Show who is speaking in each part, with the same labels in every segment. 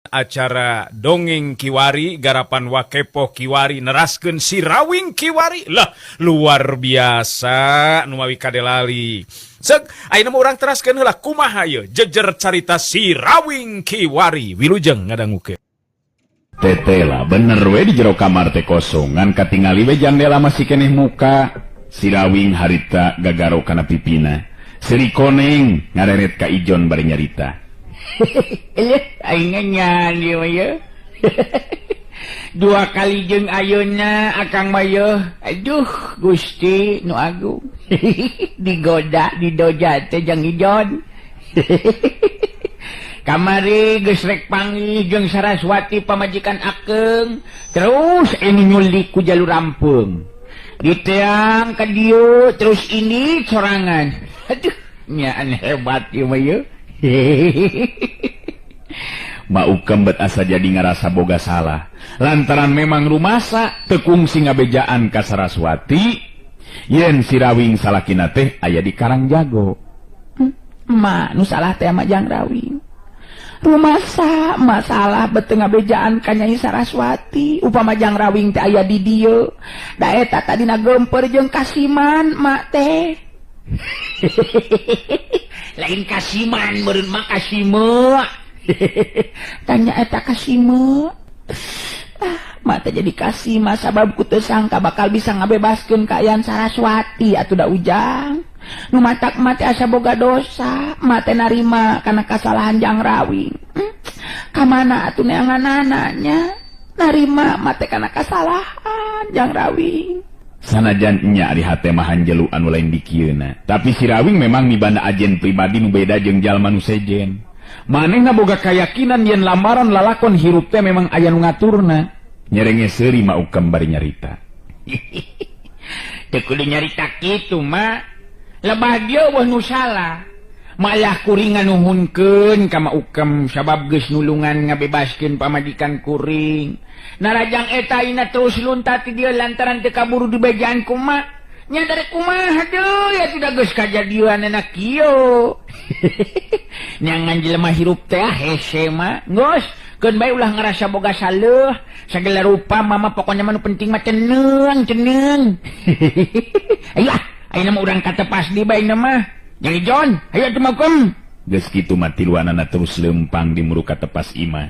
Speaker 1: Acara dongeng Kiwari garapan Wakepo Kiwari neraskeun Si Rawing Kiwari lah, luar biasa nu mawi kadelali. Sek ayeuna mah urang teraskeun heula kumaha ieu jejer carita Si Rawing Kiwari. Wilujeng ngadangukeun.
Speaker 2: Tetela bener we di jero kamar teh kosong, ngan katingali we jandela masih keneh muka. Si Rawing harita gagaro kana pipina. Seri koneng ngareret ka Ijon bari nyarita.
Speaker 3: Aing nyanyi mah ye. Dua kali jeung ayeuna akang mah ye. Aduh Gusti nu agung. Digoda didoja teh jeung Ijon. Kamari geus rek panggih jeung Saraswati pamajikan akeng, terus ini nyulik ku jalur rampeung. Diteang ka dieu terus ini sorangan. Aduh, nyaan hebat ieu mah ye.
Speaker 2: Mau kembet asa jadi ngerasa boga salah lantaran memang rumasa tekungsi ngabejaan ka Saraswati yen Si Rawing salakina teh aya di Karang Jago.
Speaker 3: Ma nu salah teh mah Jang Rawing. Rumasa masalah bete ngabejaan ka Nyai Saraswati, upama Jang Rawing teh aya di dieu da eta tadina gemper jeung Kasiman mak teh. Lain Kasiman meureun mah Kasime. Tanya eta Kasime. Ah, mak teh jadi Kasima sabab ku teu sangka bakal bisa ngabebaskeun kaayaan Saraswati atuh da Ujang. Nu matak mak teh asa boga dosa, mak teh narima kana kasalahan Jang Rawing. Kamana atuh neanganana nya? Narima mak teh kana kasalahan Jang Rawing.
Speaker 2: Sanajan nya ari hate mah hanjelu anu lain dikieuna, tapi Si Rawing memang mibanda ajen pribadi nu beda jeung jalma nu sejen. Manehna boga kayakinan yen lamaran lalakon hirup teh memang aya nu ngaturna. Nyerenge seuri ma ukem bari nyarita.
Speaker 3: Teu kudu nyarita kitu mah. Lebah dieu eueuh nu salah. Malah kuring nganuhunkeun ka ma ukem sabab geus nulungan ngabebaskeun pamajikan kuring. Narajang eta ina terus luntat ti dieu lantaran teu kaburu dibejaan ku mak. Nya dari kumaha deui atuh da geus kajadianana kieu. Nyangan jelema hirup teh hese mah. Geus, keun bae ulah ngarasa boga saleuh. Sagala rupa mama pokona mah nu penting mah ceneng, ceneng. Ayo, ayeuna mah urang katepas di bae mah. Nyai Jon, ayo atuh makum.
Speaker 2: Geus kitu mah tiluanana terus leumpang di muru katepas imah.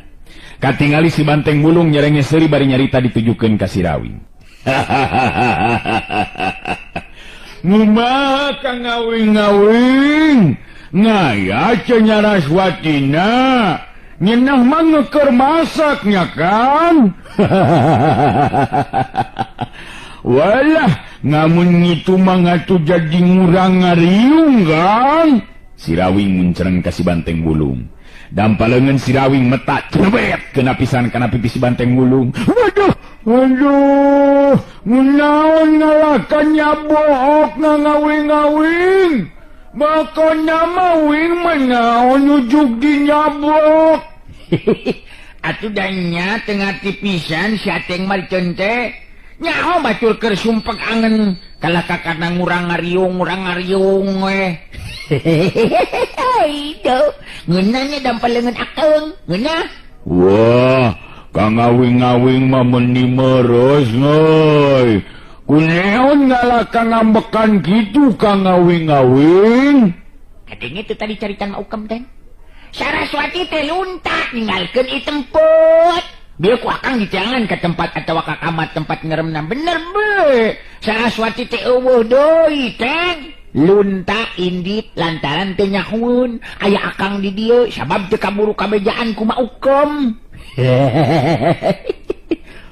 Speaker 2: Katingali si Banteng Bulung nyerenge seuri bari nyarita ditujukeun ka Si Rawing. Ngumaha ka ngawing-ngawing? Ngaya cenah Nyaraswatina. Nyenah mah ngeukeur masaknya kan? Walah, ngamun ngitu mah ngatuh jadi ngurang ngariung kan? Si Rawing muncereng ka si Banteng Bulung. Dampa leungeun Si Rawing metak crebet kena pisan kana pipi si Banteng Bulung. Waduh, waduh, ngunaon ngalakan nyabook ngawing-ngawing. Bakona mah wing manaon ujug di nyabok.
Speaker 3: Atuh da nya teu ngarti pisan si Ateng mah diceun teh. Nyaho batur keur sumpek angen kalah ka kana ngurang ngariung, ngurang ngariung we. Aduh, ngeunah nya dampa leungeun akeng, ngeunah.
Speaker 2: Wah, ka ngawing-ngawing mah meuni meres euy. Kuneon ngalaka ngambekan kitu ka ngawing-ngawing?
Speaker 3: Katanya itu tadi caritan ma ukem teh. Saraswati teh lunta ninggalkeun ieu tempat. Bieu ku akang dicangan ke tempat atawa ka kamar tempat ngeremna bener be. Saraswati teh eueuh deui teh. Lunta indit lantaran teu nyahueun aya akang di dieu sabab teu kaburu kabejaan ku ma ukem.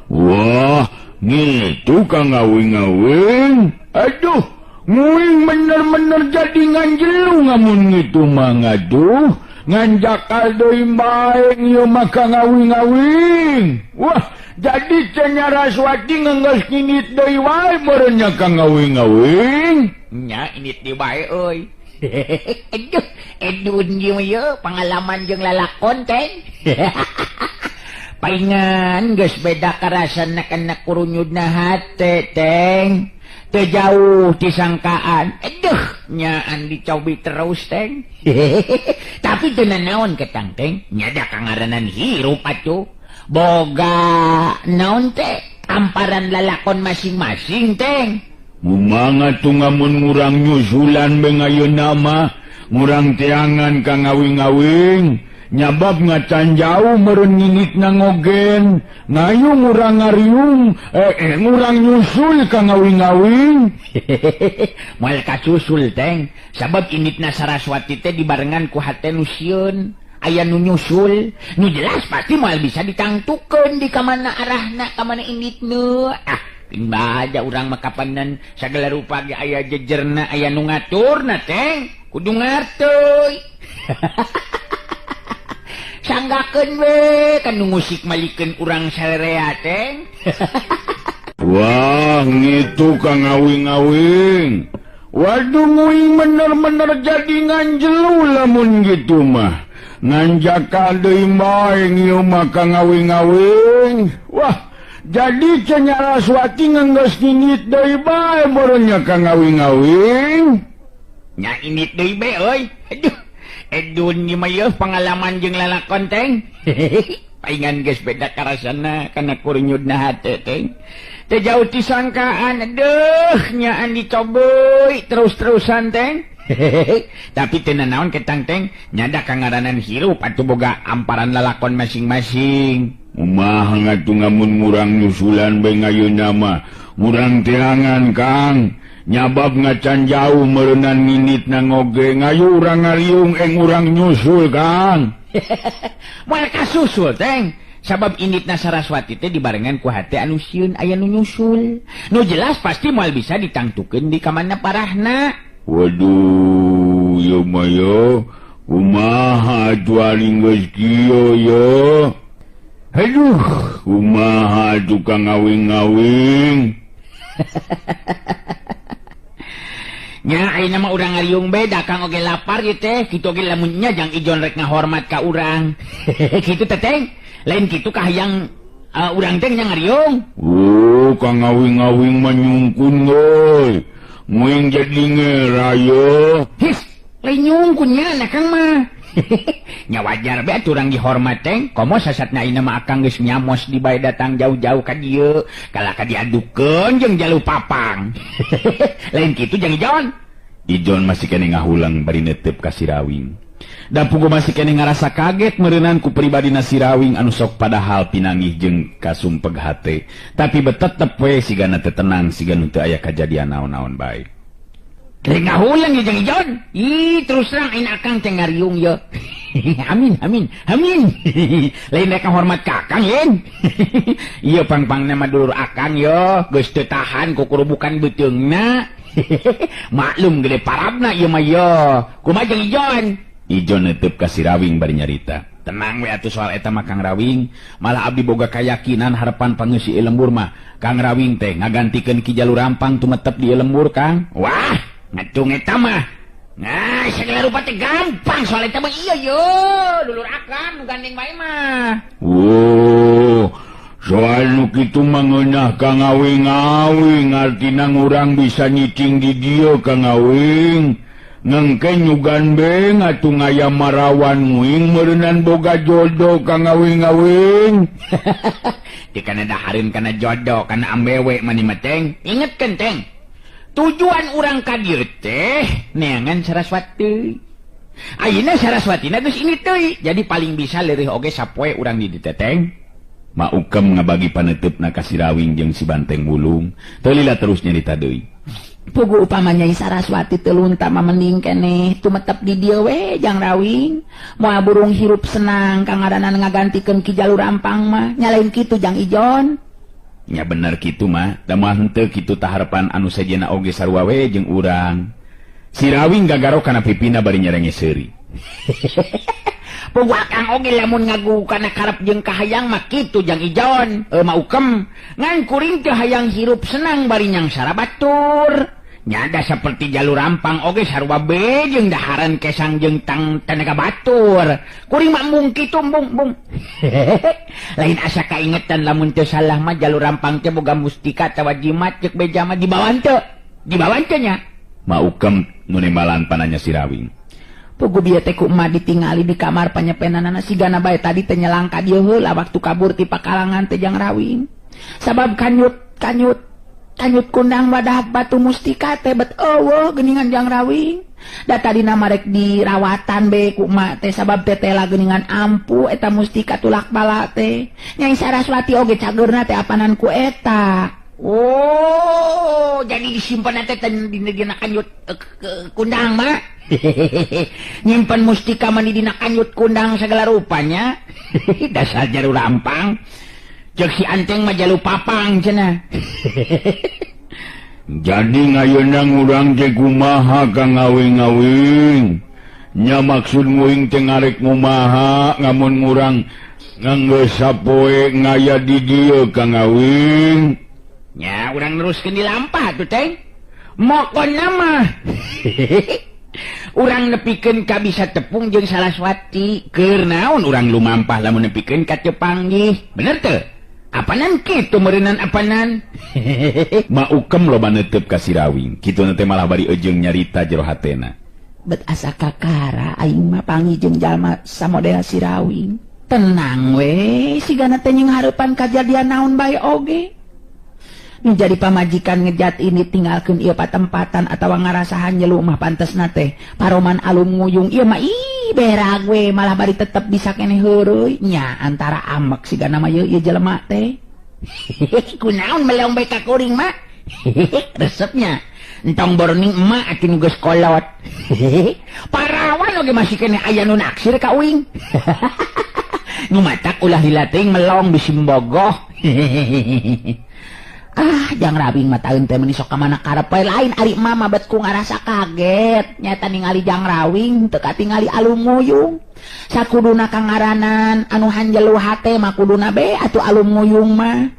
Speaker 2: Wah, ngitu ka ngawing-ngawing. Aduh, nguing bener-bener jadi nganjelu ngamun ngitu mah ngaduh. Nganjakal deui bae ieu mah ka ngawing-ngawing. Wah, jadi teh Nyaraswati ngeunggeus nginit deui wae meureun nya ka ngawing-ngawing.
Speaker 3: Nya init deui bae euy. Aduh, edun ieu mah ieu pengalaman jeung lalakon teh. Paingan geus beda karasana kana kurunyudna hate teng. Teu jauh ti sangkaan. Aduh, Nyaan dicobi terus teng. Tapi teu naon ketang teng, nya da kangaranan hirup atuh. Boga naon teh amparan lalakon masing-masing teng.
Speaker 2: Mumanga tuh ngamun ngurang nyusulan be ayeuna mah, ngurang teangan ka ngawing-ngawing. Nyabab ngacan jauh meureun ngingitna ngogen, ngayu ngurang ngariung, ngurang nyusul ka ngawing-ngawing.
Speaker 3: Moal kasusul teng, sabab inditna Saraswati teh dibarengan ku hate nu sieun, aya nu nyusul, nu jelas pasti moal bisa ditangtukeun di kamana arahna, ka mana inditna. Ah, baja urang mah kapanan sagala rupa ge aya jejerna, aya nu ngaturna teng, kudu ngarteuy. Sanggakeun we kan nu musik malikeun urang salerea teng.
Speaker 2: Wah, ngitu ka ngawing-ngawing. Waduh nguing bener-bener jadi nganjelu lamun gitu mah. Nganjaka deui bae ieu mah ka ngawing-ngawing. Wah, jadi Saraswati nganggeus ngingit deui bae meureunnya ka ngawing-ngawing.
Speaker 3: Nya indit deui bae euy. Aduh. Edun ieu mah yeuh pengalaman jeung lalakon teng. Paingan geus beda karasana kana kurinyudna hate teng. Teu jauh ti sangkaan, aduh nyaan dicoboy terus-terusan teng. Tapi teu nanaon ketang teng, nyada kangaranan hirup atuh boga amparan lalakon masing-masing.
Speaker 2: Kumaha ngatuh ngamun ngurang nyusulan bae ayeuna mah, ngurang teangan Kang. Nyabab ngacan jauh meureunan nginditna ngoge, ngayu urang ngariung eng urang nyusul Kang.
Speaker 3: Moal kasusul teng, sabab inditna Saraswati teh dibarengan ku hate anu sieun aya nu nyusul. Nu jelas pasti moal bisa ditangtukeun di kamana parahna.
Speaker 2: Waduh, ieu mah yo, kumaha atuh aing geus kieu yo. Aduh, kumaha atuh ka ngawing-ngawing.
Speaker 3: Nya ayeuna mah urang ngariung bae da Kang oge lapar ieu teh, kitu oge lamunnya jang Ijon rek ngahormat ka urang. Kitu teh teng, lain kitu ka hayang urang teh nya ngariung.
Speaker 2: Oh, ka ngawing-ngawing mah nyungkun euy. Nguing jadi ngera yo.
Speaker 3: His, lain nyungkun nya na Kang mah. Nya wajar bae atuh urang dihormat teng, komo sasatna ayeuna mah akang geus nyamos di bae datang jauh-jauh ka dieu, kalah ka diadukeun jeung jalu papang. Lain kitu jang Ijon.
Speaker 2: Ijon masih kene ngahulang bari netep ka si Rawing. Da pugu masih kene ngarasa kaget meureunan ku pribadina si Rawing anu sok padahal pinangih jeung kasumpeg hate, tapi betetep we sigana teu tenang siga nu teu aya kajadian naon-naon bae.
Speaker 3: Rek ngahulang ye jang Ijon. Ih, terus terang aing akang teh ngariung ye. Amin amin amin. Lain rek ngahormat ka akang yen. Ieu pang-pangna mah dulur akang yo, geus teu tahan ku kurubukan beuteungna. Maklum gede parabna ieu mah yo. Kumaha jang Ijon?
Speaker 2: Ijon netep ka si Rawing bari nyarita. Tenang we atuh soal eta mah Kang Rawing, malah abdi boga kayakinan harapan pangeusi lembur mah Kang Rawing teh ngagantikeun Ki Jalur Rampang tumetep di lembur Kang.
Speaker 3: Wah, ngatung eta mah. Nah, segala rupa teh gampang soal eta mah iya yo, dulur akang nu gandeng bae mah.
Speaker 2: Oh, soal nu kitu mah ngeunah ka ngawing-ngawing, artina ngurang bisa nyicing di dieu ka ngawing. Ngengke nyugan be ngatuh ngaya marawan nguing meureunan boga jodoh ka ngawing-ngawing.
Speaker 3: Di kana dahareun kana jodoh kana ambewe mani mah teng. Ingetkeun teng. Tujuan urang ka dieu teh neangan Saraswati. Ayeuna Saraswatina geus ini teuy, jadi paling bisa leureih oge sapoe urang di dieu teh.
Speaker 2: Ma Ukem ngabagi paneuteup ka si Rawing jeung si Banteng Wulung. Teu lila terus nyarita deui.
Speaker 4: Pugu upama Nyai Saraswati teu lunta mah mending keneh tumetep di dieu we jang Rawing. Moal burung hirup senang kangaranan ngagantikeun Ki Jalur Rampang mah, nya lain kitu jang Ijon.
Speaker 2: Nya bener kitu mah, da moal henteu kitu taharepan anu sejenna oge sarua we jeung urang. Si Rawing gagaro kana pipina bari nyerenge seuri.
Speaker 3: Pugu akang oge lamun ngagu kana karep jeung kahayang mah kitu jang Ijon, ma Ukem. Ngan kuring teu hayang hirup senang bari nyangsara batur. Nyada seperti Jalur Rampang oge sarua be jeung daharan kesang jeung tang tenaga batur. Kuring mah embung kitu embung embung. Lain asa kaingetan lamun teu salah mah Jalur Rampang teh boga mustika atawa jimat ceuk beja mah dibawa teu. Dibawa teu nya.
Speaker 2: Ma Ukem Nu nembalan pananya Sirawing.
Speaker 4: Pugu bieu teh ku emak ditingali di kamar panyepenanana sigana bae tadi teh nyelang ka dieu heula waktu kabur ti pakalangan teh Jang Rawing. Sabab kanyut kanyut kanyut kundang wadah batu mustika teh bet eueuh geuningan Jang Rawing. Da tadina marek dirawatan be ku emak teh sabab teh tela geuningan ampuh eta mustika tulak bala teh. Nyai Saraswati oge cageurna teh apanan ku eta.
Speaker 3: Oh, jadi disimpan teh dina kanyut kundang mah. Nyimpen mustika mah dina kanyut kundang segala rupanya. Dasar jaru rampang. Ceuk si Anteng mah jalu papang cenah.
Speaker 2: Jadi ngayeuna urang teh kumaha ka ngawing-ngawing. Nya maksud nguing teh ngarek ngumaha ngamun urang nganggeus sapoe ngaya di dieu ka ngawing.
Speaker 3: Nya urang neruskeun di lampah tuh teh. Mokona mah. Urang nepikeun ka bisa tepung jeung Saraswati. Keur naon urang lumampah lamun nepikeun ka teu panggih. Bener teu? Apanan kitu meureunnan apanan?
Speaker 2: Ma ukem loba neuteup ka Sirawing. Kituna teh malah bari eujeung nyarita jero hatena.
Speaker 4: Bet asa kakara aing mah panggih jeung jalma samodel Sirawing. Tenang we, sigana teh nying hareupan kajadian naon bae oge. Menjadi pamajikan ngejat ini tinggalkeun ieu patempatan atawa ngarasahan nyelu mah pantesna teh paroman alum nguyung ieu mah ih berag we malah bari tetep bisa keneh heureuy nya antara amek sigana mah ieu jelema teh.
Speaker 3: Kunaon melong bae ka kuring mah. Resepnya entong borning emak atuh nu geus kolot. Parawan oge masih keneh aya nu naksir ka uing. Nu matak ulah dilatih melong bisi mbogoh.
Speaker 4: Ah, Jang Rawing mah taeun teh meuni sok ka mana karep we lain ari mama bet ku ngarasa kaget nyata ningali Jang Rawing teu katingali alum nguyung. Sakuduna kangaranan anu hanjelu hate mah kuduna be atuh alum nguyung mah.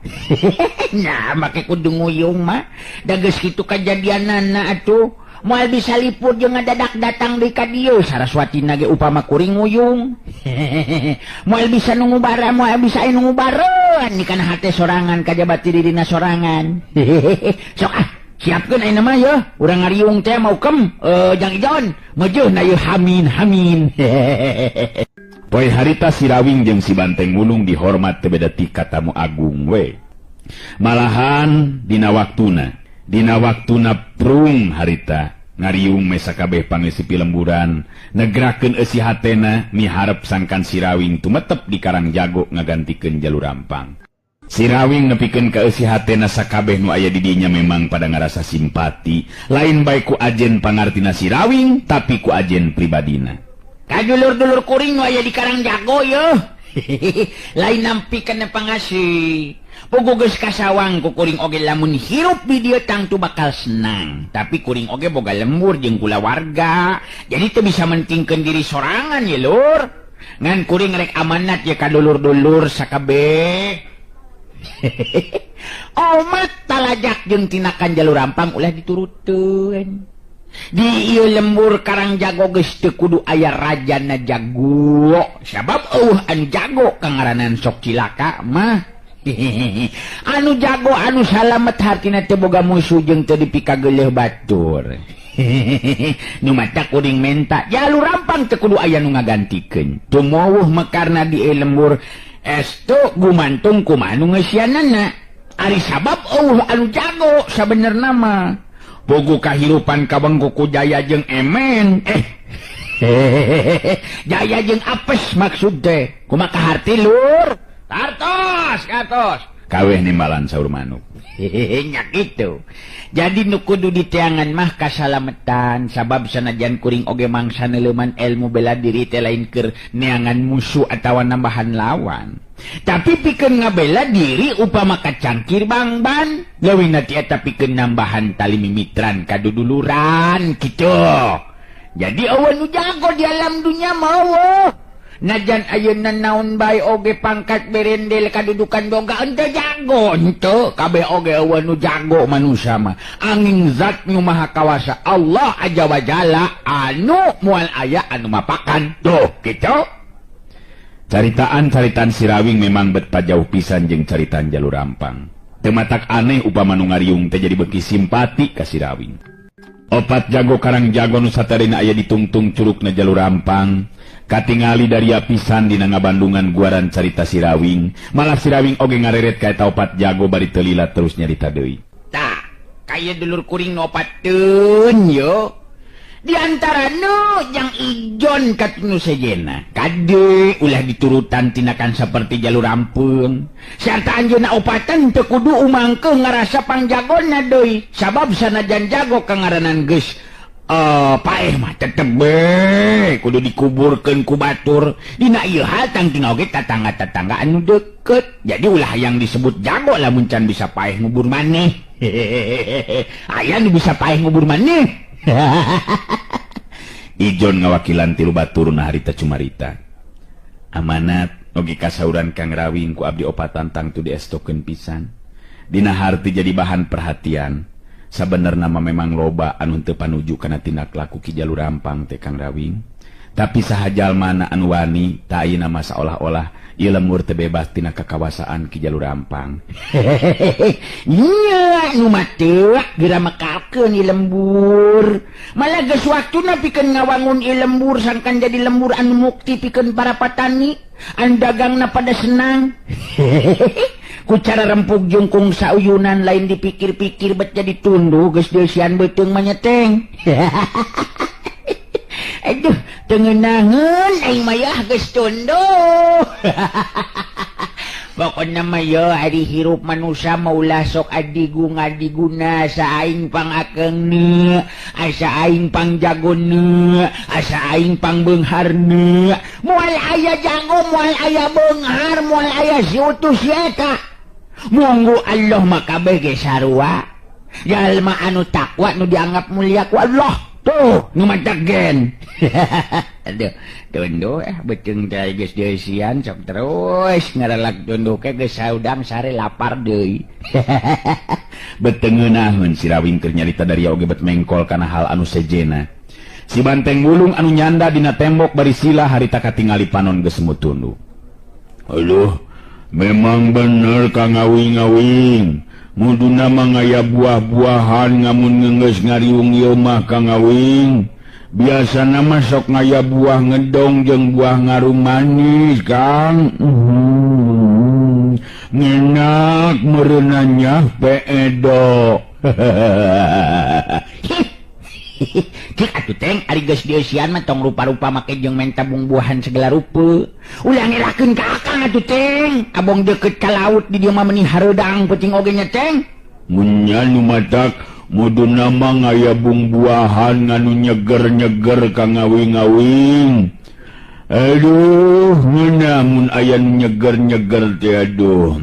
Speaker 3: Nah, make kudu nguyung mah da geus kitu kajadianana atuh. Moal bisa lipur jeung ngadadak datang deui ka dieu Saraswatina ge upama kuring nguyung. Moal bisa nunggu bara, moal bisa nunggu bareun di kana hate sorangan kajaba ti dirina sorangan. Sok ah, siapkeun ayeuna mah yeuh, urang ngariung teh mau kem Jang Ijon, meujeuna yeuh hamin hamin.
Speaker 2: Poe harita Sirawing jeung si Banteng Wulung dihormat teu beda ti ka tamu agung we. Malahan dina waktuna Dina waktuna prung harita ngariung mesa kabeh pangeusi pilemburan negrakeun eusi hatena miharep sangkan Sirawing tumetep di Karang Jago ngagantikeun Jalu Rampang. Sirawing nepikeun ka eusi hatena sakabeh nu aya di dinya memang pada ngarasa simpati lain bae ku ajen pangartina Sirawing tapi ku ajen pribadina.
Speaker 3: Ka dulur-dulur kuring nu aya di Karang Jago yeuh. Lain nampikeun pangasih. Pugu geus kasawang ku kuring oge lamun hirup di dieu tangtu bakal senang. Tapi kuring oge boga lembur jeung kulawarga. Jadi teu bisa mentingkeun diri sorangan ye lur. Ngan kuring rek amanat ye ka dulur-dulur sakabeh. Omat talajak jeung tinakan Jalu Rampang ulah dituruteun. Di ieu lembur Karang Jago geus teu kudu aya rajana jago. Sabab eueuh anu jago kangaranan sok cilaka mah. Anu jago anu salamet hartina teu boga musuh jeung teu dipikageuleuh batur. Nu matak kuring menta Jalu Rampang teu kudu aya nu ngagantikeun. Tumowuh mekarna di ieu lembur estu gumantung kumaha nu ngeusianana. Ari sabab eueuh anu jago sabenerna mah. Bogo kahirupan kabengku ku Jaya jeung Emen. Jaya jeung apes maksud teh. Kumaha kaharti lur? Kartos, kartos.
Speaker 2: Kaweh nimbalan saur manuk.
Speaker 3: Nya kitu. Jadi nu kudu diteangan mah kasalametan sabab sanajan kuring oge mangsa neuleuman ilmu bela diri teh lain keur neangan musuh atawa nambahan lawan. Tapi pikeun ngabela diri upama kacangkir bangban, leuwihna ti eta pikeun nambahan tali mimitran kaduduluran kitu. Jadi eueuh nu jago di alam dunya mah eueuh. Najan ayeuna naon bae oge pangkat berendel kadudukan boga henteu jago henteu kabeh oge eueuh nu jago manusia mah. Angin zat nu maha kawasa Allah aja wajala anu moal aya anu mapakan. Tuh kitu.
Speaker 2: Caritaan-caritaan Sirawing memang bet pajauh pisan jeung caritaan Jalu Rampang. Teu matak aneh upama nu ngariung teh jadi beuki simpati ka Sirawing. Opat jago karang jago nu satarina aya ditungtung curugna Jalur Rampang. Katingali dari pisan dina ngabandungan guaran carita Sirawing. Malah Sirawing oge ngareret ka eta opat jago bari teu lila terus nyarita deui.
Speaker 3: Tah, kaya dulur kuring nu opateun yo. Di antara nu yang ijon ka nu sejena. Kade ulah diturutan tindakan seperti Jalur Rampeung. Sarta anjeunna opatan teu kudu umangkeuh ngarasa pangjagona deui. Sabab sanajan jago kangaranan geus paeh mah tetep be kudu dikuburkeun ku batur. Dina ieu hal tangtuna oge tatangga-tatangga anu deukeut. Jadi ulah yang disebut jago lamun can bisa paeh ngubur maneh. Aya nu bisa paeh ngubur maneh.
Speaker 2: Ijon ngawakilan tilu baturna harita cumarita. Amanat oge kasauran Kang Rawing ku abdi opatan tangtu diestokeun pisan. Dina harti jadi bahan perhatian. Sabenerna mah memang loba anu teu panuju kana tindak laku Ki Jalur Rampang teh Kang Rawing. Tapi saha jalmana anu wani ta ayeuna mah saolah-olah ieu lembur teu bebas tina kakawasaan Ki Jalur Rampang.
Speaker 3: Nya nu mah teu geura mekalkeun ieu lembur. Malah geus waktuna pikeun ngawangun ieu lembur sangkan jadi lembur anu mukti pikeun para patani, anu dagangna pada senang. Ku cara rempug jungkung sauyunan lain dipikir-pikir bet jadi tunduh geus deusian beuteung mah nyeteng. Aduh, teu ngeunaheun aing mah yah geus tunduh. Pokona mah yo ari hirup manusa mah ulah sok adigung-adiguna asa aing pangakeungna, asa aing pangjagona, asa aing pangbeungharna. Moal aya jago, moal aya beunghar, moal aya si utus si eta. Munggu Allah mah kabeh ge sarua. Jalma anu takwa nu dianggap mulia ku Allah. Tuh, nu matak gen. Aduh, tunduh beuteung teh geus deusian sok terus ngarelak tunduh ke geus saudang sare lapar deui.
Speaker 2: Beuteung ngeunaheun Sirawing keur nyarita dari oge bet mengkol kana hal anu sejena. Si banteng wulung anu nyanda dina tembok bari sila harita katingali panon geus mutunduh. Aduh, memang bener Kang Awing-awing. Muduna mah ngaya buah-buahan ngamun ngeungeus ngariung ieu mah Kang Awing. Biasana mah sok ngaya buah ngedong jeung buah ngarum manis, Kang. Ngenak meureunanya peedo.
Speaker 3: Cik atuh teng ari geus dieusian mah tong rupa-rupa make jeung menta buah-buahan segala rupa. Ulah ngelakeun ka akang atuh teng. Abong deukeut ka laut di dieu mah meuni hareudang peuting oge nya teng.
Speaker 2: Mun nya nu matak muduna mah ngaya bungbuahan nganu nyeger-nyeger ka ngawing-awing. Aduh, ngeunah mun aya nu nyeger-nyeger teh aduh.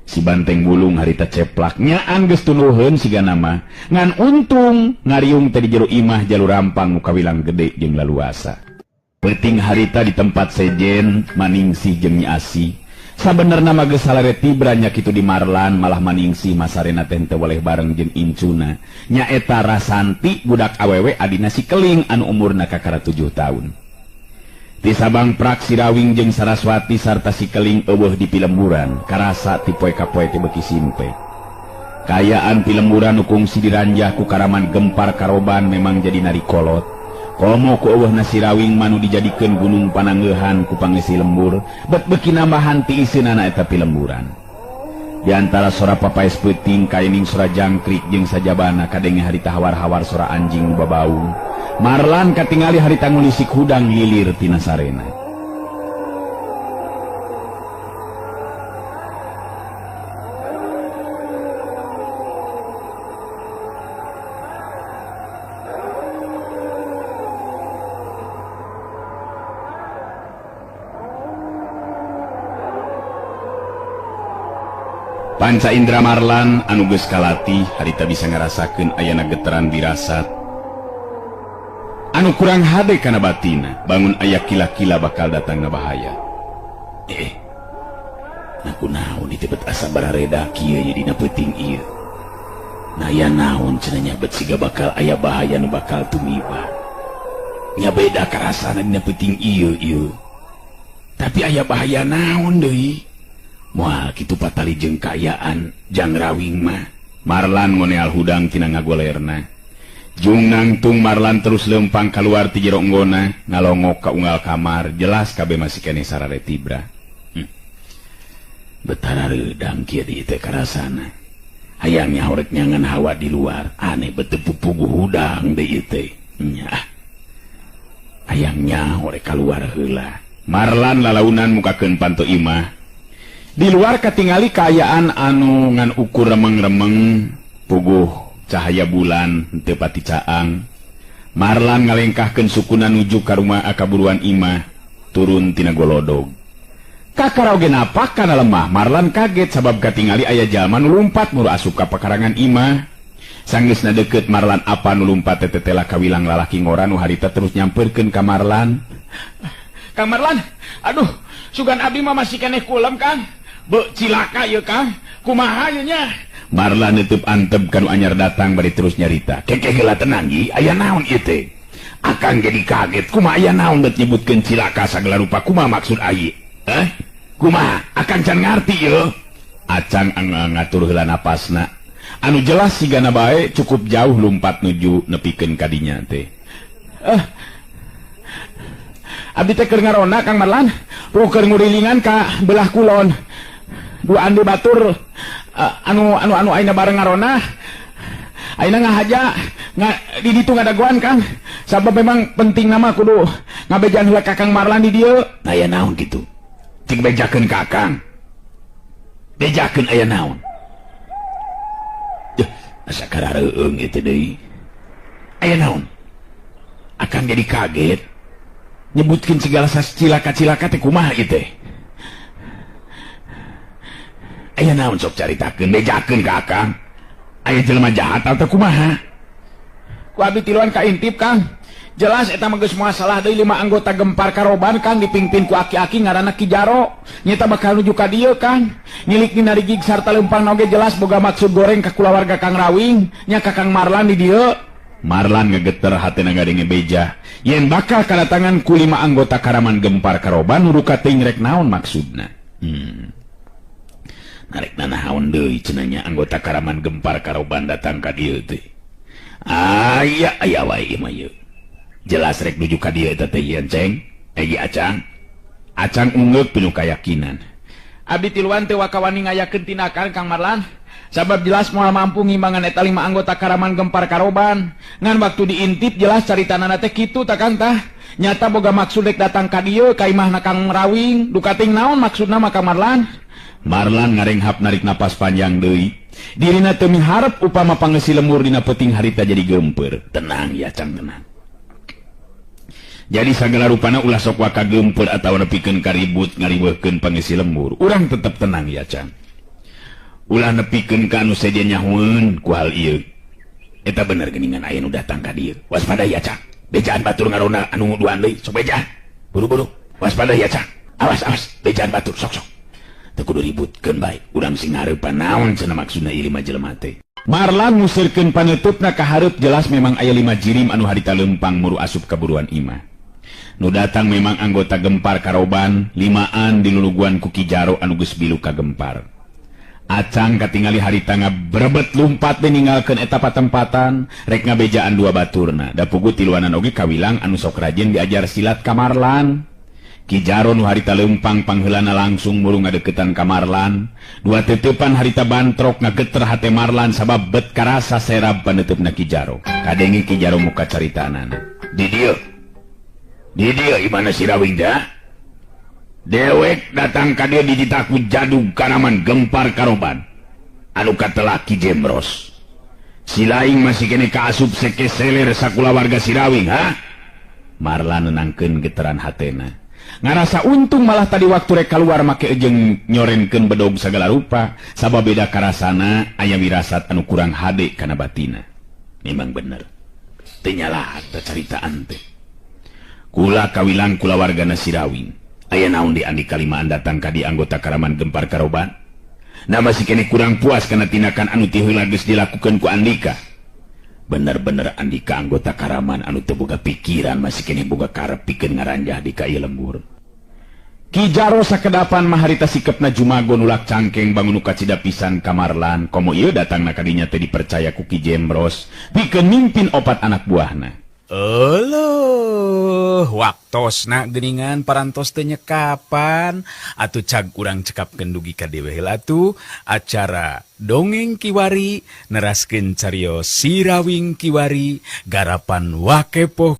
Speaker 2: Si banteng wulung harita ceplak nyaan geus tunduheun siga nama. Ngan untung ngariung teh di jero imah Jalur Rampang nu kawilang gede jeung laluasa. Peuting harita di tempat sejen Maningsih jeung Nyi Asih. Sabenerna mah geus salare tibra nya kitu di Marlan malah Maningsih masarena teh teu weleh bareng jeung incuna. Nyaeta Rasanti budak awewe adina si Keling anu umurna kakara 7 tahun. Ti Sabang prak Sirawing jeung Saraswati sarta si Keling eueuh di pilemburan karasa ti poe ka poe teh beuki simpe. Kaayaan pilemburan nu kungsi diranjah ku karaman gempar karoban memang jadi narikolot. Komo ku eueuhna Sirawing manu dijadikeun gunung pananggeuhan ku pangeusi lembur, bet beuki nambahan ti iseunana eta pilemburan. Di antara sora papaes peuting kaining sora jangkrik jeung sajabana kadenge harita hawar-hawar sora anjing nu babaung. Marlan katingali harita ngulisik hudang lilir tina sarena. Panca Indra Marlan anu geus kalatih harita bisa ngarasakeun ayana getaran dirasat anu kurang hade kana batina, bangun aya kila-kila bakal datangna bahaya. Nah kunaon ieu bet asa barareda kieu nya dina peuting ieu. Nah ya naon cenah nya bet siga bakal aya bahaya nu bakal tumiba. Nya beda karasana dina peuting ieu ieu. Tapi aya bahaya naon deui? Moal kitu patali jeung kaayaan jang rawing mah. Marlan ngoneal hudang tina ngagolerna. Jung nangtung Marlan terus lempang keluar ti jero enggona, ngalongok ka unggal kamar, jelas kabeh masih keneh sarare tibra. Betara reudang kieu di teh karasana. Hayangnya horek nyangan hawa di luar, aneh bete pupugu hudang deui teh. Nya. Hayangnya horek keluar heula. Marlan lalaunan mukakeun panto imah. Di luar katingali kaayaan anu ngan ukur remeng-remeng, puguh cahaya bulan teu pati caang. Marlan ngalengkahkeun sukuna nuju ka rumah kaburuan imah, turun tina golodog. Kakara oge napak kana lemah, Marlan kaget sabab katingali aya jalma nu lumpat muru asup ka pakarangan imah. Sanggeusna deukeut Marlan apa nu lumpat teh tetela kawilang lalaki ngora nu harita terus nyamperkeun ka Marlan.
Speaker 3: Kang Marlan, aduh, sugan abdi mah masih keneh kulem, Kang. Be cilaka ieu, Kang. Kumaha ieu nya?
Speaker 2: Marlan neuteub antep ka nu anyar datang bari terus nyarita. Keke heula tenang ieu, aya naon ieu teh? Akang jadi kaget, kumaha aya naon bet nyebutkeun cilaka sagala rupa, kumaha maksud aye? Eh? Kumaha? Akang can ngarti ieu. Acang ngatur heula napasna. Anu jelas sigana bae cukup jauh lumpat nuju nepikeun ka dinya teh.
Speaker 3: Abdi teh keur ngarona Kang Marlan, keur ngurilingan ka belah kulon. Dua andi batur anu anu anu ayeuna bareng ngarona. Ayeuna ngahaja di ditu ngadagoan Kang. Sabab memang penting nama kudu ngabejaan heula ka Kang Marlan di dieu.
Speaker 2: Aya naon kitu? Cik bejakeun ka Akang. Bejakeun aya naon? Duh, asa karareueung ieu teh deui. Aya naon? Akang jadi kaget. Nyebutkeun segala cilaka-cilaka teh kumaha ieu teh? Aya naon sok caritakeun, bejakeun ka Akang. Aya jelema jahat atau kumaha?
Speaker 3: Ku abdi tiluan ka intip Kang. Jelas eta mah geus moal salah deui 5 anggota Gempar Karoban Kang dipimpin ku aki-aki ngaranna Ki Jaro. Nyeta bakal nuju ka dieu Kang. Nyilik dina rigig sarta leumpang oge jelas boga maksud goreng ka kulawarga Kang Rawing, nya ka Kang Marlan di dieu.
Speaker 2: Marlan ngegeter hatena ngadenge beja. Yen bakal kadatangan ku 5 anggota Karaman Gempar Karoban nuruka teuing rek naon maksudna. Narek nanaon deui cenah nya anggota Karaman Gempar Karoban datang ka dieu teh. Aya aya wae ieu mah ieu. Jelas rek nuju ka dieu eta teh yen ceng, egi Acang. Acang ungeuk penuh kayakinan.
Speaker 3: Abdi tiluan teu wakawani ngayakeun tindakan Kang Marlan. Sabab jelas moal mampu ngimbangan eta 5 anggota Karaman Gempar Karoban. Ngan waktu diintip jelas caritanana teh kitu tah Kang tah. Nyata boga maksud rek datang ka dieu ka imahna Kang Rawing. Duka ting naon maksudna mah Kang Marlan?
Speaker 2: Marlan ngarenghap narik napas panjang deui. Dirina teu miharep upama pangeusi lemur dina peuting harita jadi geumpeur. Tenang ya Cang, tenang. Jadi sagala rupana ulah sok waka geumpeur atawa nepikeun karibut ngariweuhkeun pangeusi lemur. Urang tetep tenang ya Cang. Ulah nepikeun ka anu sejen nyahueun ku hal ieu. Eta bener geuningan aya nu datang ka dieu. Waspada ya Cang. Bejaan batur ngarona anu duaan deui, sok bejaan. Buru-buru. Waspada ya Cang. Awas awas, bejaan batur sok sok. Teu kudu ributkeun bae. Urang sing ngarepan naon cenah maksudna ieu 5 jelema teh. Marlan ngusirkeun paneutupna ka hareup jelas memang aya 5 jirim anu harita leumpang muru asup ka buruan imah. Nu datang memang anggota Gempar Karoban, 5an diluluguan ku Ki Jaro anu geus bilu ka Gempar. Acang katingali harita ngabrebet lumpat ninggalkeun eta patempatan, rek ngabejaan dua baturna. Da pugu tiluanan oge kawilang anu sok rajin diajar silat ka Marlan. Ki Jaro nu harita leumpang pangheulana langsung muru ngadeukeutan ka Marlan. Dua teuteupan harita bantrok ngageter hate Marlan sabab bet karasa serab paneutupna Ki Jaro. Kadenge Ki Jaro muka caritanana. Di dieu. Di dieu imana si Rawing dah? Dewek datang ka dieu dititaku jadug Karaman Gempar Karoban. Anu katelah Ki Jemros. Si laing masih kene kaasup seke seler sakulawarga si Rawing, ha? Marlan nenangkeun geteran hatena. Ngarasa untung malah tadi waktu rek keluar make jeung nyorenkeun bedog sagala rupa, sabab beda karasana aya wirasat anu kurang hade kana batina. Memang bener. Teu nyalah teh caritaan teh. Kula kawilang kulawargana si Rawing. Aya naon di Andika limaan datang ka di anggota Karaman Gempar Karoban. Nah masih kene kurang puas kana tindakan anu ti heula geus dilakukeun ku Andika. Bener-bener Andika anggota Karaman anu teu boga pikiran masih kene boga karep pikeun ngaranjah di ka ieu lembur. Ki Jaro sakedapan maharita sikepna Jumago nulak cangkeng bangun kacida pisan kamarlan komo ieu datangna kadinya teh dipercaya ku Ki Jembros pikeun mimpin opat anak buahna.
Speaker 1: Euleuh, waktosna geuningan parantos teu nyekapan atuh cag urang cekapkeun dugi ka dieu heula atuh acara Dongeng Kiwari neraskeun carios Sirawing Kiwari garapan Wakepoh.